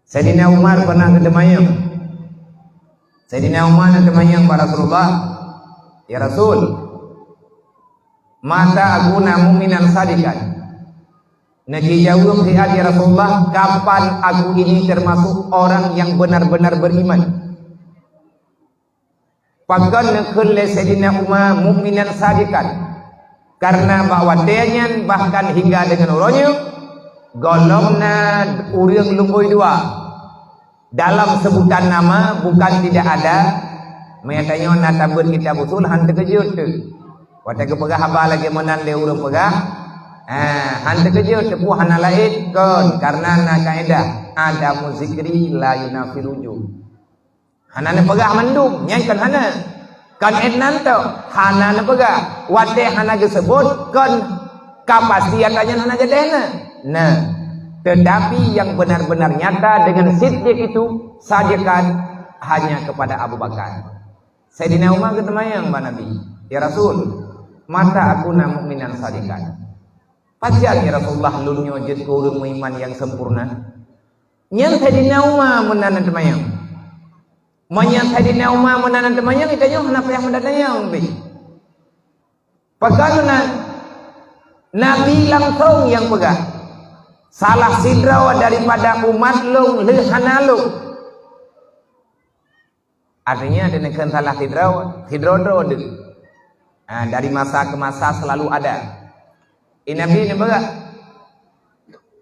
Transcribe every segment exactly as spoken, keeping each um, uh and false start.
Saidina Umar pernah geuteumanyong. Saidina Umar geuteumanyong bak Rasulullah, "Ya Rasul, mata akuna mu'minan sadiqan?" Neujijaweueb siat, "Ya Rasulullah, kapan aku ini termasuk orang yang benar-benar beriman?" Pakon neukheun lé Saidina Umar mu'minan sadiqan? Kareuna bak watée nyan bahkan hingga deungon uroe nyoe, gohlom na ureuëng lumbôi dua. Dalam sebutan nama bukan tidak ada, meunyoe tanyoe na tabeuet kitab usul han teukeujot teuh. Watée geupeugah haba lagée meunan lé ureuëng peugah, ah, han teukeujot teuh, peue hana laén kon, kareuna na kaedah, adamu zikri la yunafil wujud. Hana neupeugah mandum, nyan kon hana. Kon ét nan tok, hana neupeugah. Watée hana geuseubot, kon ka pasti ata nyan hana geudeh na. Nah, tetapi yang benar-benar nyata dengan siddiq itu sajikan hanya kepada Abu Bakar. Saidina Umar geuteumanyong bak Nabi, "Ya Rasul, mata akuna mu'minan sadiqan?" "Pajan, ya Rasulullah, lôn nyoe jeuet keu ureuëng meuiman nyang sempurna?" Nyan Saidina Umar meunan teumanyong. Meunyoe Saidina Umar meunan teumanyong, geutanyoe hana payah meudatanyong pih. Pakon meunan? Nabi langsong nyang peugah, "Salah sidroe daripada umat lôn lheueh hana lôn." Artinya, ada neukheun salah sidroe, sidroe-droe deuh. Ah, dari masa ke masa selalu ada. Di Nabi neupeugah,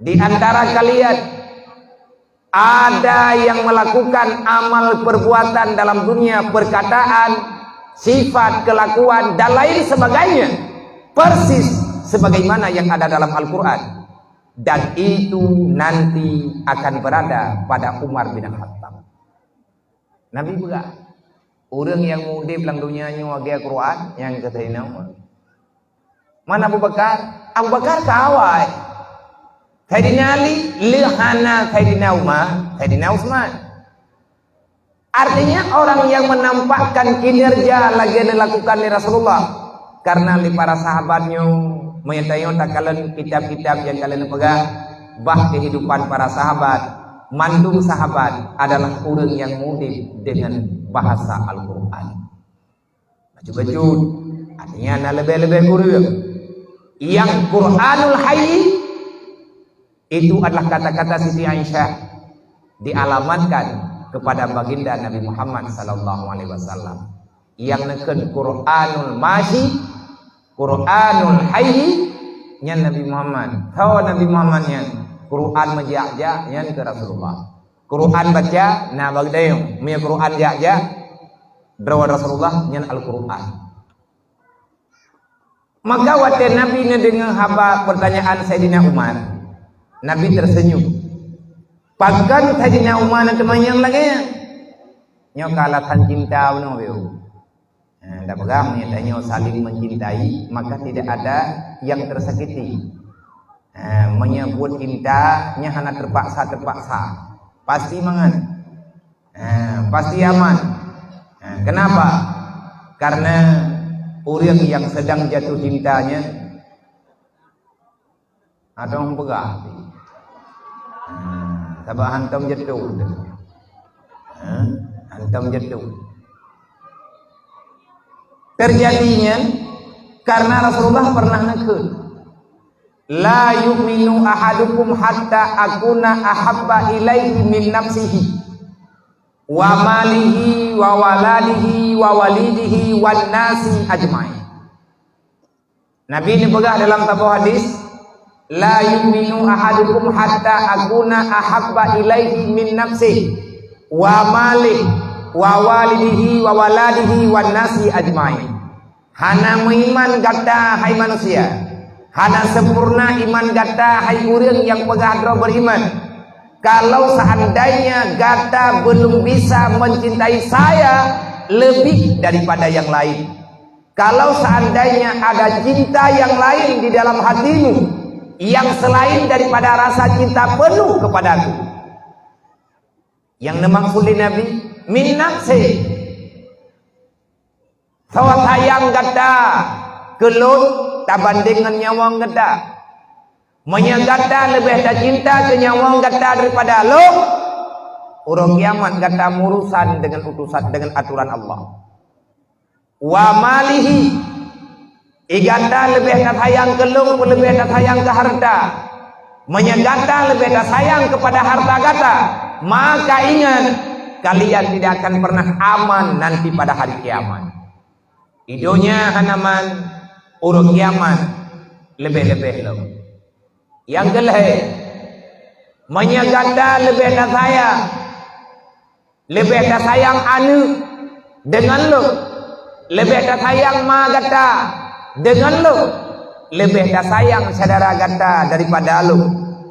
"Di antara kalian ada yang melakukan amal perbuatan dalam dunia, perkataan, sifat, kelakuan, dan lain sebagainya, persis sebagaimana yang ada dalam Al-Quran. Dan itu nanti akan berada pada Umar bin Khattab." Nabi peugah, ureuëng nyang meuudeb lam donya nyoe lagée Quran nyang keu Saidina Umar. Man Abu Bakar? Abu Bakar ka awai. Saidina Ali, lheueh hana Saidina Umar, Saidina Utsman. Artinya, orang yang menampakkan kinerja lagée dilakukan lé Rasulullah, karena lé para sahabat nyoe, meunyoe tanyoe takalon kitab-kitab nyang ka lheueh neupeugah, bah kehidupan para sahabat, mandum sahabat adalah ureuëng nyang mudeb deungon bahasa Al-Quran. Bacut-bacut, artinya na leubeh-leubeh kureueng. Yang Quranul Hayy itu adalah kata-kata Siti Aisyah dialamatkan kepada Baginda Nabi Muhammad sallallahu alaihi wasallam. Nyang neukheun Quranul Masyi, Quranul Hayy, nyan Nabi Muhammad. Tho Nabi Muhammad nyan, Quran meujak-jak, nyan keu Rasulullah. Quran baca, na bak geutanyoe. Meunyoe Quran jak-jak, droe Rasulullah, nyan Al-Quran. Maka watée Nabi neudeungoe haba peurtanyaan Saidina Umar, Nabi teursenyum. Pakon Saidina Umar na teumanyong lagée nyan? Nyoe ka alasan cinta bunoe, beu. Eh, dak peugah, meunyoe tanyoe saling mencintai, maka tidak ada yang tersakiti. Eh, meunyoe buet cinta, nyan hana terpaksa-terpaksa. Pasti mangat. Eh, pasti aman. Eh, kenapa? Karena ureuëng nyang sedang jatuh cinta nyan atau peugah. Eh, sabab hantom jatuh. Eh, hantom jatuh. Terjadinya karena Rasulullah pernah neukheun, "La yu'minu ahadukum hatta akuna ahabba ilaihi min nafsihi, wa malihi, wa waladihi, wa walidihi, wan nasi ajmain." Nabi neupeugah dalam saboh hadis, "La yu'minu ahadukum hatta akuna ahabba ilaihi min nafsihi, wa malihi, wa walidihi, wa waladihi, wan nasi ajmain." Hana meuiman gata, hai manusia. Hana sempurna iman gata, hai ureuëng nyang peugah droe beriman, kalau seandainya gata belum bisa mencintai saya lebih daripada yang lain. Kalau seandainya ada cinta yang lain di dalam hatimu yang selain daripada rasa cinta penuh kepadaku. Nyang neumaksud lé Nabi, min nafsi. Soe sayang gata keu lôn tabandéng ngon nyawöng gata. Meunyoe gata leubeh tacinta keu nyawöng gata daripada lôn, Uroe kiamat gata meurusan dengan utusan, dengan aturan Allah. Wa malihi, i gata leubeh tasayang keu lôn, leubeh tasayang keu harta. Meunyoe gata leubeh tasayang keupada harta gata, maka ingat, kalian tidak akan pernah aman nanti pada hari kiamat. I donya hana man, uroe kiamat leubeh-leubeh lom. Nyang keulhèe, meunyoe gata leubeh tasayang, leubeh tasayang aneuk deungon lôn, leubeh tasayang ma gata deungon lôn, leubeh tasayang syedara gata daripada lôn,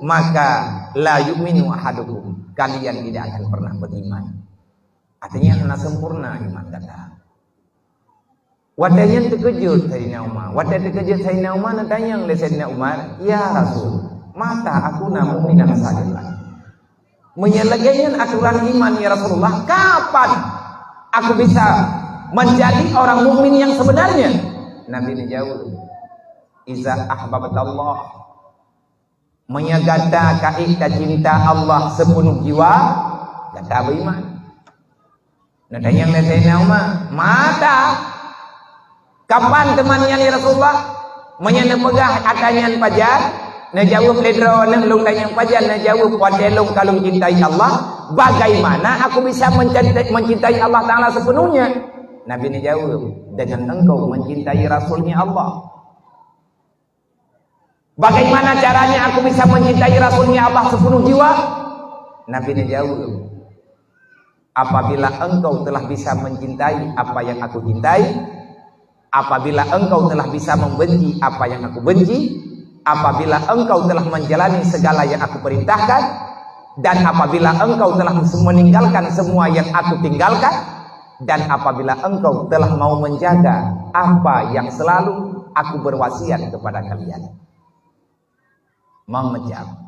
maka la yu'minu ahadukum, kalian tidak akan pernah beriman. Artinya, hana sempurna iman gata. Watèe nyan teukeujot Saidina Umar. Watèe teukeujot Saidina Umar, neutanyong lé Saidina Umar, "Ya Rasul, mata akuna mu'minan sadiqan?" Meunyoe lagèe nyan aturan iman, ya Rasulullah, kapan aku bisa menjadi orang mukmin yang sebenarnya? Nabi neujaweueb, "Iza ahbabtallah." Meunyoe gata ka ék tacinta Allah sipeunoh jiwa, gata beuiman. Neutanyong lé Saidina Umar, "Mata? Kapan teuma nyan, ya Rasulullah?" Meunyoe neupeugah ata nyan pajan, neujaweueb lé droeneuh, lôn tanyong pajan, neujaweueb, "Watèe lôn ka lôn cintai Allah, bagaimana aku bisa mencintai, mencintai Allah Ta'ala sepenuhnya?" Nabi neujaweueb, "Dengan engkau mencintai Rasulnya Allah." "Bagaimana caranya aku bisa mencintai Rasulnya Allah sepenuh jiwa?" Nabi neujaweueb, "Apabila engkau telah bisa mencintai apa yang aku cintai, apabila engkau telah bisa membenci apa yang aku benci, apabila engkau telah menjalani segala yang aku perintahkan, dan apabila engkau telah meninggalkan semua yang aku tinggalkan, dan apabila engkau telah mau menjaga apa yang selalu aku berwasiat kepada kalian." Meumeucam.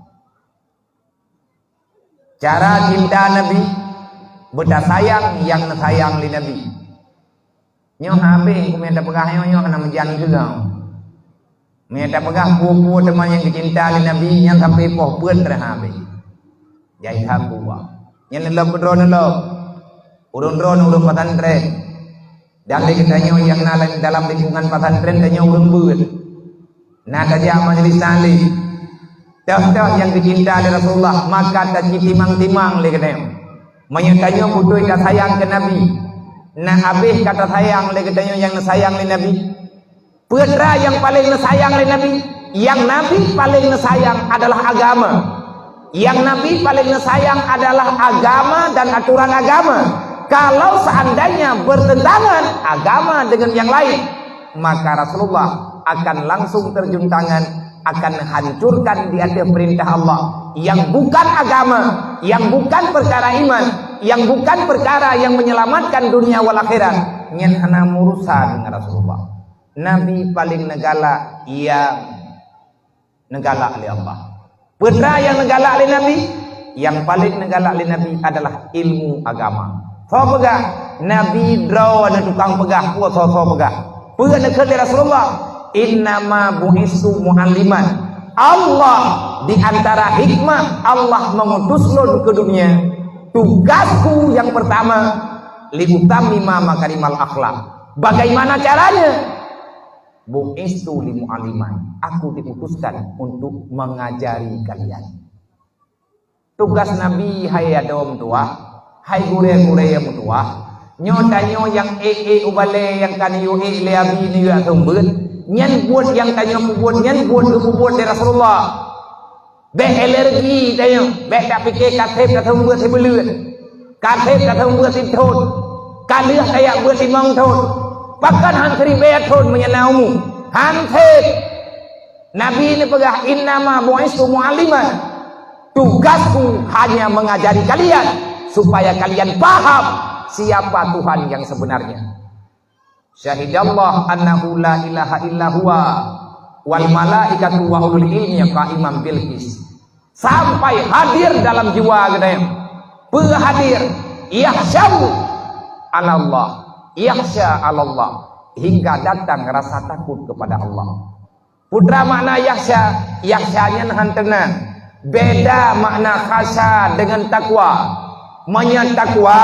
Cara cinta Nabi, beutasayang nyang neusayang lé Nabi. Nyoe habéh, keumiet tapeugah nyoe, nyoe hana meujan keudroe. Meunyoe tapeugah peue-peue teuma nyang geucinta lé Nabi, nyan sampoe poh peuet treh habéh. Jai ha kuwa. Nyan lom keudroe lom. Ureuëng droeneuh ureuëng pesantren. Dan lé geutanyoe nyang na dalam lingkungan pesantren tanyoe ureuëng beuet. Na tajak majelis taklim. Toh-toh nyang geucinta lé Rasulullah, maka tacitimang-timang lé geutanyoe. Meunyoe tanyoe beutôi tasayang keu Nabi, na habéh ka tasayang lé geutanyoe nyang neusayang lé Nabi. Peue teuma nyang paleng neusayang lé Nabi? Nyang Nabi paleng neusayang adalah agama. Nyang Nabi paleng neusayang adalah agama dan aturan agama. Kalau seandainya bertentangan agama dengan yang lain, maka Rasulullah akan langsung terjun tangan, akan hancurkan di atas perintah Allah. Yang bukan agama, yang bukan perkara iman, yang bukan perkara yang menyelamatkan dunia wal akhirat, nyan hana meurusan dengan Rasulullah. Nabi paleng neugalak nyang neugalak lé Allah. Peue teuma nyang neugalak lé Nabi? Nyang paleng neugalak lé Nabi adalah ilmu agama. Soe peugah? Nabi droeneuh tukang peugah, peue soe-soe peugah. Peue neukheun lé Rasulullah? "Innama bu'istu mu'alliman." Allah, di antara hikmah Allah mengutus lôn ke dunia, tugasku yang pertama, "Liutammima makarimal akhlak." Bagaimana caranya? "Bu'istu li mu'alliman." Aku diutuskan untuk mengajari kalian. Tugas Nabi, hai adoe meutuwah, hai gurée-gurée nyang meutuwah, nyoe tanyoe nyang ék-ék ubalée nyang ka neuyue ék lé Abi neuyue seumeubeuet, nyan buet nyang tanyoe peubuet nyan buet geupeubuet lé Rasulullah. Bék alergi tanyoe, bék tapike ka seb taseumeubeuet sibuleuen, ka seb taseumeubeuet sithon, ka lheueh tajak beuet limong thon. Pakon han siribée thon meunyoe na umu? Han seb! Nabi neupeugah, "Innama bu'istu mu'alliman." Tugasku hanya mengajari kalian supaya kalian paham siapa Tuhan yang sebenarnya. "Syahidallah annahu la ilaha illa huwa wal malaikatu wa ulul ilmi qa'iman bil qis." Sampai hadir dalam jiwa geutanyoe. Peue hadir? Yakhsya 'alallah. Yakhsya 'alallah. Hingga datang rasa takut kepada Allah. Peue teuma makna yakhsya? Yakhsya nyan han teunang. Beda makna khasya dengan takwa. Meunyoe takwa,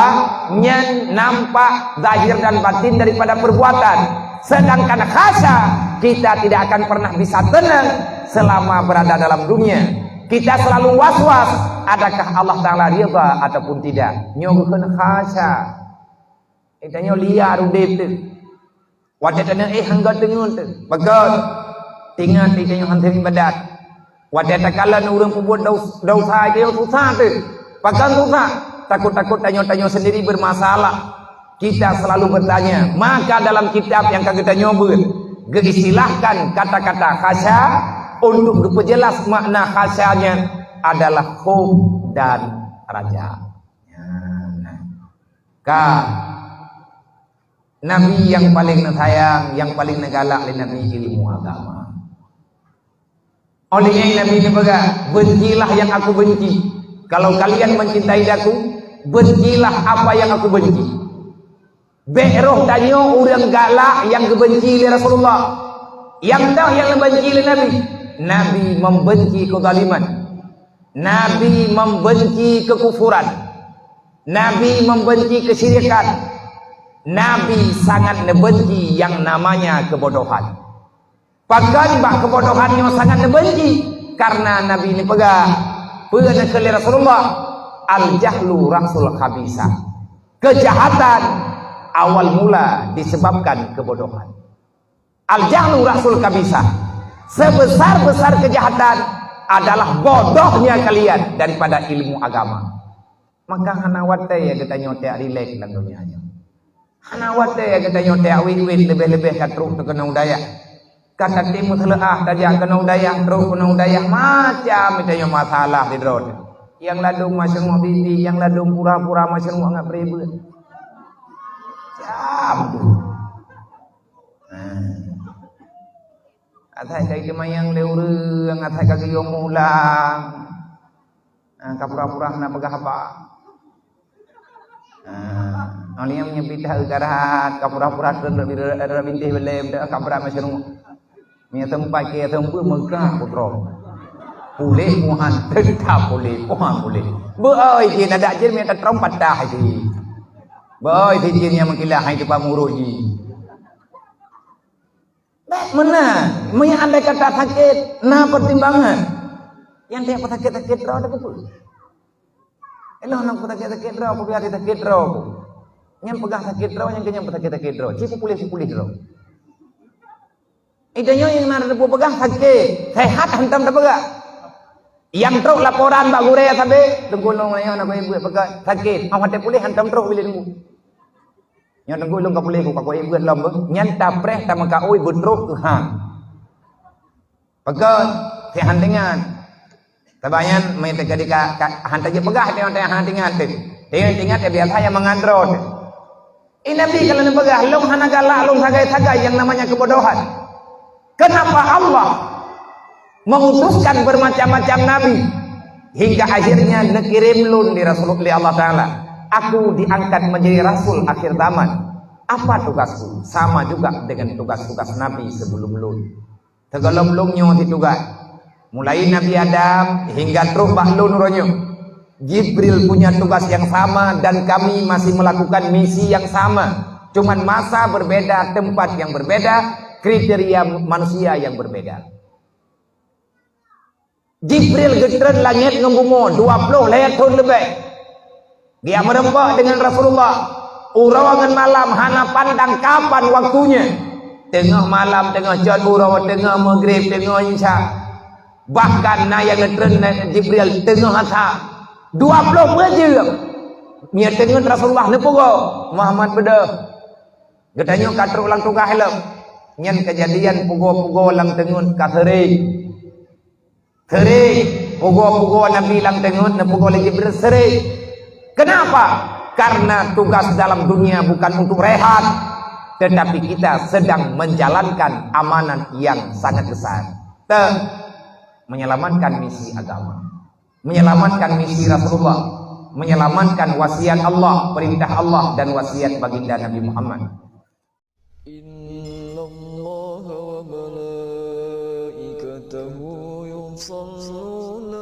nyan nampak zahir dan batin daripada perbuatan. Sedangkan khasya, kita tidak akan pernah bisa tenang selama berada dalam dunia. Kita selalu was-was, adakah Allah Ta'ala ridha ataupun tidak. Nyoe bukan khasya. Kita nyoe liar udeb tu. Watée taneuk éh hangga teungeut teuh, pakon? Ingat, tanyoe hana ibadat. Watée takalon ureuëng peubuet dau-, desya, tanyoe susah teuh. Pakon susah? Takot-takot tanyoe-tanyoe sendiri bermasalah. Kita selalu bertanya, maka dalam kitab nyang ka geutanyoe beuet, geuistilahkan kata-kata khasya untuk geupejelas makna khasya nyan adalah khauf dan raja. Nah, ka Nabi nyang paleng neusayang, nyang paleng neugalak lé Nabi ilmu agama. Óh lheueh nyan Nabi neupeugah, "Bencilah yang aku benci. Kalau kalian mencintai aku, bencilah apa yang aku benci." Bék roh tanyoe ureuëng galak nyang geubenci lé Rasulullah. Nyang toh nyang geubenci lé Nabi? Nabi membenci kezaliman. Nabi membenci kekufuran. Nabi membenci kesyirikan. Nabi sangat neubenci yang namanya kebodohan. Pakon bak kebodohan nyoe sangat neubenci? Karena Nabi neupeugah, peue neukheun lé Rasulullah, "Al-jahlu ra'sul khabisah." Kejahatan awal mula disebabkan kebodohan. "Al-jahlu ra'sul khabisah." Sebesar-besar kejahatan adalah bodohnya kalian daripada ilmu agama. Maka hana watée geutanyoe tajak rilek lam donya nyoe. Hana watée geutanyoe tajak wét-wét, leubeh-leubeh ka trok teuh keunoe u dayah. Ka tatem meuseuleuah tajak keunoe u dayah, trok keunoe u dayah, macam geutanyoe masalah sidroe teuh. Nyang ladôm meusyeuruek bibi, nyang ladôm pura-pura meusyeuruek ngon peuribeuet. Macam tu. Nah. Asai ka iteumayang lé ureuëng, asai ka geuyue mulang. Ah, ka pura-pura hana peugah haba. Ah, nyang nyan pih that u darat, ka pura-pura treun rot bintéh belém, ka brat meusyeuruek. Meunyoe teumpat keu teumpat meugah putroe. Puléh muhan, teutab puléh, muhan puléh. Beu-oi jih, adak jih meunyoe tatrông patah jih. Beu-oi jih nyang meukilah hai teupamurot jih. Bék meunan, meunyoe andai kata sakét, na pertimbangan. Nyang tiep sakét-sakét droe teuh keupeue? Elok nyang sakét-sakét droe, peue biasa sakét droe. Nyang peugah sakét droe, nyang keunyan sakét-sakét droe. Ci peupuléh-peupuléh droe. Ida nyoe nyang na teupeue peugah sakét, sehat hantom tapeugah. Nyang trok laporan bak gurée sabe, teungku lôn nyoe na kueh buet peugah sakét, awai watée puléh hantom trok bilék teungku. Nyoe teungku lôn ka puléh ku, ka kueh buet lom beuh. Nyan tapreh tameukaôi beutrok keu han. Peugah si han teuingat. Sabab nyan meunyoe teuka ka, ka han tajeuet peugah, teuingat, teuingat han teuingat teuh. Teuingat, teuingat ya biasa nyang mangat droe teuh. Eh, Nabi ka lheueh neupeugah, lôn hana galak lôn sagai-sagai nyang namanya kebodohan. Kenapa Allah mengutuskan bermacam-macam nabi hingga akhirnya neukirém lôn lé Rasul, lé Allah Taala? Aku diangkat menjadi rasul akhir zaman. Apa tugasku? Sama juga dengan tugas-tugas nabi sebelum lôn. Sigohlom lôn nyoe sit tugaih. Mulai Nabi Adam hingga trok bak lôn uroe nyoe. Jibril punya tugas yang sama dan kami masih melakukan misi yang sama. Cuman masa berbeda, tempat yang berbeda, kriteria manusia yang berbeda. Jibril geutreun langét ngon bumoe dua ploh lhée thon leubeh. Geujak meureumpok deungon Rasulullah. Uroe ngon malam hana pandang kapan waktunya. Teungoh malam, teungoh cot uroe, teungoh meugreb, teungoh isya. Bahkan na nyang geutreun lé Jibril teungoh asa. Dua ploh peuet jeuem. Meunyoe teungeut Rasulullah neupeugoe, Muhammad beudôh. Geutanyoe ka trok lam tugaih lom. Nyan keujadian peugoe-peugoe lam teungeut ka seuréng. Seuréng, peugoe-peugoe Nabi lam teungeut neupeugoe lé Jibril seuréng. Kenapa? Karena tugas dalam dunia bukan untuk rehat, tetapi kita sedang menjalankan amanat yang sangat besar. Te-, menyelamatkan misi agama, menyelamatkan misi Rasulullah, menyelamatkan wasiat Allah, perintah Allah, dan wasiat baginda Nabi Muhammad. إن الله وملائكته يصلون